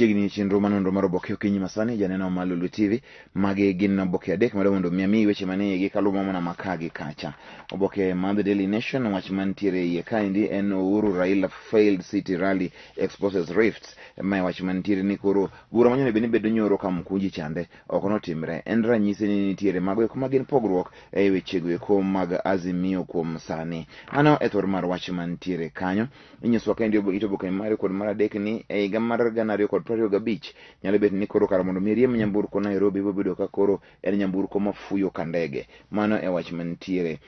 Machiegni chenro mar nonro mar oboke okinyi masani janeno mar Lolwe TV. Magi gin oboke adek madwa mondo mi amiyi weche manie igi kaluwo mana maka gi kacha. Oboke mar The Daily Nation wach mantiere e iye kaendi en Uhuru Raila failed city rally exposes rifts. Mae wach mantiere ni koro bura manyone bed ni bedo nyoro ka Mkunji chande ok notimre. En ranyisi ni nitiere mago eko ma gin pogruok e wechego eko mag Azimio kuom sani. Mano e thor mar wach mantiere kanyo. Inyisowa kaendi it oboke mar kod mar adek ni e higa mar 2025 nyalo bet ni koro kar mondo mi riemb nyamburko Nairobi biro bedo ka koro en nyamburko mafuyo ka ndege. Mano e wach mantiere.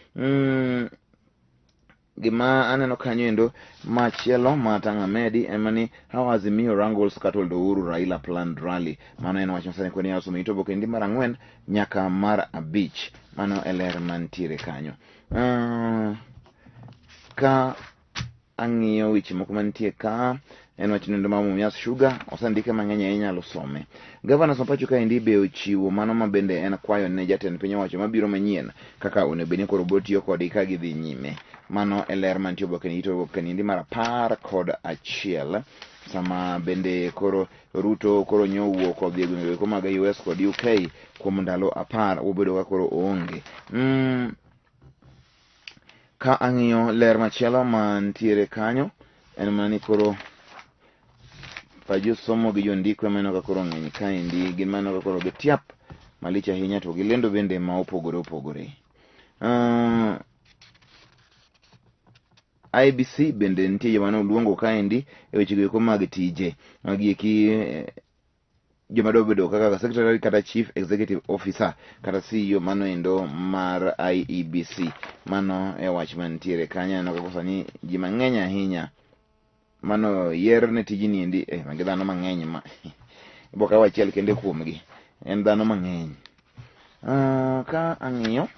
Gima aneno kanyo endo machielo ma tang' amedi en ni how Azimio wrangles scuttled Uhuru Raila planned rally. Mano en wach masani koni somo it oboke ndi mar 4 nyaka mar 5. Mano e ler mantiere kanyo. Ka ang'iyo weche moko mantie ka en wach nendo mar Mumias Sugar osendike mang'eny ahinya inyalo some. Governors ma pacho kaendi be ochiwo mano ma bende en kwayo ne jatend piny owacho mabiro manyien kaka onego bed ni koro biro tiyo kodgi ka gidhi nyime. Mano e ler mantie oboke ni ito oboke ni mar 11 sama bende koro Ruto koro nyo owuok odhi e gwenge eko mag US kod UK kuom ndalo 10 obedo ka koro oonge. Ka ang'iyo ler machielo mantiere kanyo en mana ni koro pa josomo gi jondiko ema aneno ka koro ng'eny kaendi gin maneno ka koro gitiap malich ahinya to gilendo bende ma opogore opogore. IBC bende nitie joma noluongo kaendi e wechego eko mag tije. Magi eki joma dwa bedo kaka secretary kata chief executive officer kata CEO mano endo mar IEBC. Mano e wach mantiere kanyo. Aneno kaka sani ji mang'eny ahinya mano yier ne tijni endi magi dhano mang'eny ma ibo kaw achiel kende kuomgi en dhano mang'eny. Ka ang'iyo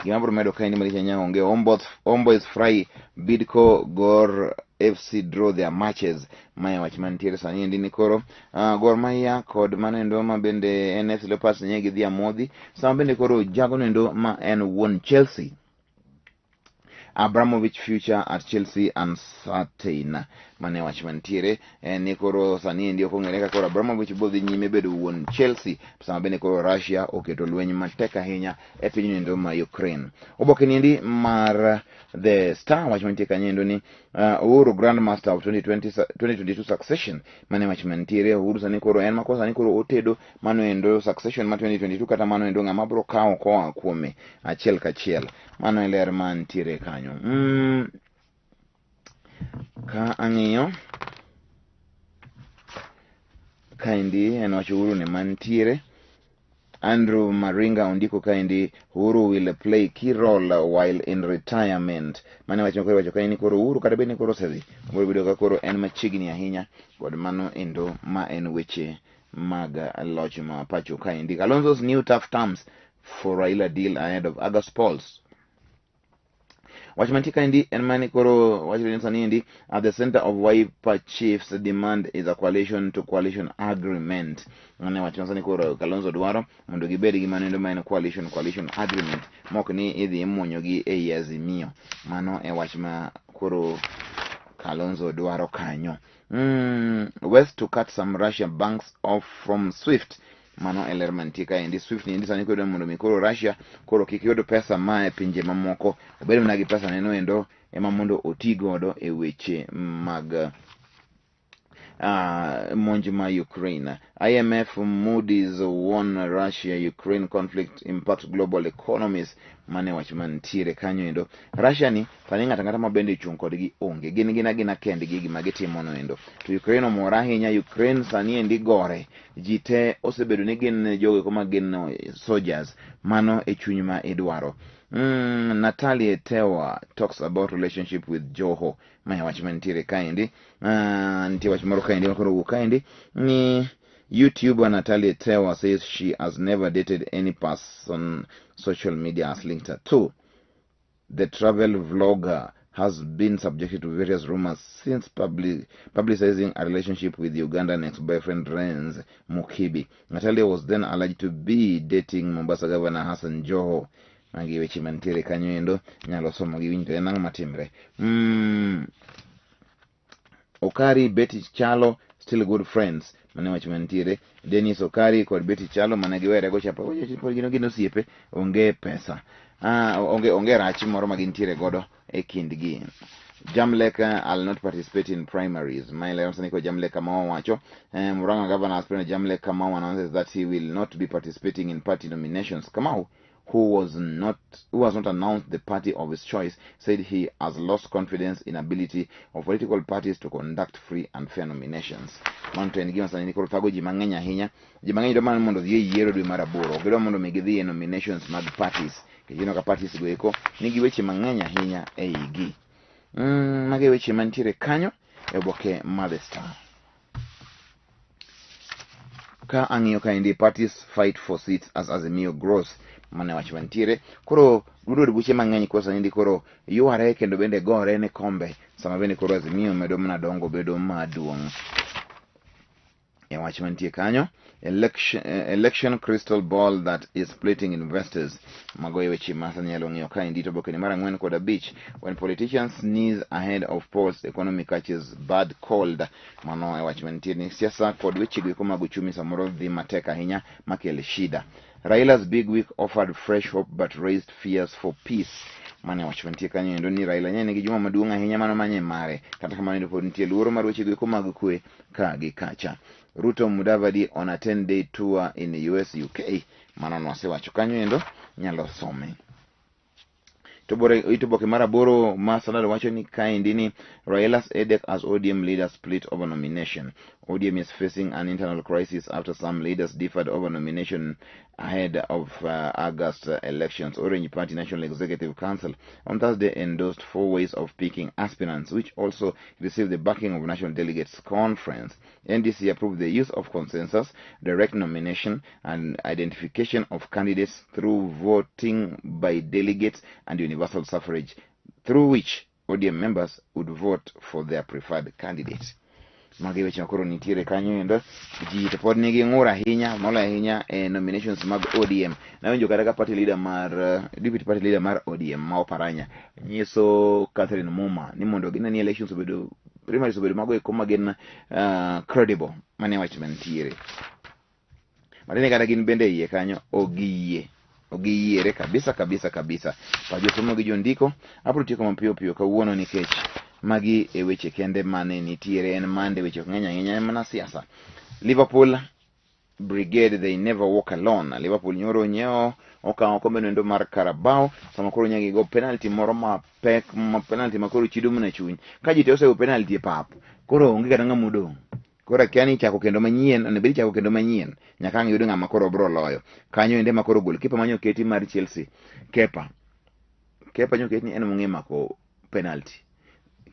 gima abiro medo kaendi malich ahinya onge Homeboys Fry Bidco Gor FC draw their matches. Mae wach mantiere sani endi ni koro Gor Mahia kod mano endo ma bende en FC Leopards nye gidhi amodhi sama bende koro jago endo ma en wuon Chelsea Abramovich future at Chelsea uncertain. Mane wach mantiere en ni koro sani endi ok ong'ere ka koro Abramovich biro dhi nyime bedo wuon Chelsea sama bende koro Russia oketo lweny matek ahinya e piny endo ma Ukraine. Oboke ni endi mar The Star wach mantie kanyo endo ni Uhuru Grandmaster of 2022 succession. Mane wach mantiere Uhuru sani koro en makosa sani koro otedo mano endo succession ma 2022 kata mano endo ng'ama biro kawo koa kuome achiel kachiel. Mano e ler mantiere kanyo. Ka ang'iyo kaendi en wach Uhuru ne mantiere. Andrew Maringa ondiko kaendi Uhuru will play key role while in retirement. Mane wach makoro iwacho kaendi ni koro Uhuru kata bed ni koro osedhi, obiro bedo ka koro en machiegni ahinya kod mano endo ma en weche mag loch ma pacho kaendi. Kalonzo's new tough terms for Raila deal ahead of August polls. Wach mantie kaendi en mani koro wachore ni sani endi at the center of Wiper chiefs demand is a coalition to coalition agreement. Mane wach masani koro Kalonzo dwaro mondo gibed gi mano endo ma en coalition agreement mok ni idhi imuonyo gi ei Azimio. Mano e wach ma koro Kalonzo dwaro kanyo. West to cut some Russia banks off from SWIFT. Mano e ler mantie kaendi. SWIFT ni endi sani koro mondo mi koro Russia koro kik yud pesa ma e pinje mamoko, obed mana gi pesa neno endo ema mondo oti godo e weche mag monj ma Ukraine. IMF Moody's warn Russia Ukraine conflict impact global economies. Mane wach mantiere kanyo endo. Russia ni sani ng'ato ang'ata ma bende ochung' kodgi onge, gin gin agina kendgi gima gitimo no endo. To Ukraine omor ahinya, Ukraine sani endi gore. Ji te osebedo ni gin jogo eko ma gin soldiers. Mano e chuny ma idwaro. Natalie Tewa talks about relationship with Joho. Mae wach mantiere kaendi. Nitie wach moro kaendi makoro owuok kaendi ni YouTuber Natalie Tewa says she has never dated any person social media has linked her to. The travel vlogger has been subjected to various rumors since publicizing a relationship with Ugandan ex-boyfriend Renz Mukibi. Natalia was then alleged to be dating Mombasa Governor Hassan Joho. Magi weche mantiere kanyo endo nyalo somo gi winjo en ang'o matimre. Okari Betty Chalo Still good friends. Mane wach mantiere. Dennis Okari kod Betty Chalo mane giwere go cha pod gin gin osiepe onge pesa. Ah, onge onge rach moro ma gintiere godo e kindgi. Jamlek, I'll not participate in primaries. Maele sani ko Jamlek Kamau wacho. Murang'a Governor aspirant Jamlek Kamau announces that he will not be participating in party nominations. Kamau, who has not announced the party of his choice, said he has lost confidence in ability of political parties to conduct free and fair nominations. Mano to en gima sani koro thago ji mang'eny ahinya. Ji mang'eny dwa mana mondo odhi e yiero dwe mar aboro. Ok gidwa mondo mi gidhi e nominations mag parties. Nikech ineno ka parties go eko nigi weche mang'eny ahinya e igi. Mago e weche mantiere kanyo e oboke mar The Star. Ka ang'iyo kaendi parties fight for seats as Azimio grows mane wach mantiere koro duond od buche mang'eny koro sani koro yware kendo bende gore ne kombe sama bende koro Azimio medo mana dongo bedo maduong' e wach mantie kanyo election crystal ball that is splitting investors. Mago e weche ma sani nyalo ng'iyo kaendi to oboke ni mar 4 kod 5. When politicians sneeze ahead of polls, economy catches bad cold. Mano e wach mantie ni siasa kod weche go eko mag uchumi samoro dhi matek ahinya makel shida. Raila's big week offered fresh hope but raised fears for peace. Mane wach mantie kanyo endo ni Raila nye nigi juma maduong' ahinya mano manye mare kata kamano pod nitie luoro mar weche go eko mag kwe ka gi kacha. Ruto Mudavadi on a 10-day tour in US, UK. Mano nwasewacho kanyo endo nyalo some. To oboke mar 8 ma Standard wacho ni kaendi ni Raila's headache as ODM leaders split over nomination. ODM is facing an internal crisis after some leaders differed over nomination ahead of August elections. Orange Party National Executive Council on Thursday endorsed four ways of picking aspirants, which also received the backing of National Delegates Conference. NDC approved the use of consensus, direct nomination, and identification of candidates through voting by delegates and universal suffrage, through which ODM members would vote for their preferred candidate. Magi weche makoro nitiere kanyo endo ji to pod nigi ng'ur ahinya moloyo ahinya e nominations mag ODM. Nawinjo kata ka party leader mar deputy party leader mar ODM ma Oparanya nyiso Catherine Muma ni mondo gine ni elections obedo primaries obedo mago eko ma gin credible. Mane wach mantiere matiende kata gin bende iye kanyo ogiyie ogiyiere kabisa kabisa kabisa pa josomo gi jondiko. Abiro tieko mapiyo piyo kawuono nikech magi e weche kende mane nitiere. En mande weche ok ng'eny ahinya, en mana siasa. Liverpool Brigade, they never walk alone. Liverpool nyoro nyiewo okawo kombe noendo mar Carabao sama koro nyagi go penalty moro mapek ma penalty ma koro chido mana chuny ka ji te osego penalty e pap koro onge kata ng'ama odong'. Koro akia ni chako kendo manyien onego bed ni chako kendo manyien nyaka ang' yud ng'ama koro bro loyo kanyo ende ma koro goalkeeper manyo keti mar Chelsea Kepa. Kepa nyo keti ni en mong'e mako penalty.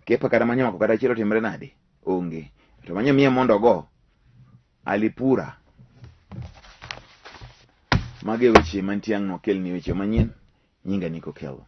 Kepa kata manyo mako kata achiel otimre nade onge to manyo miye mondo ogo alipura. Mago e weche mantie ang' nokelni weche manyien. Nyinga Nico Kello.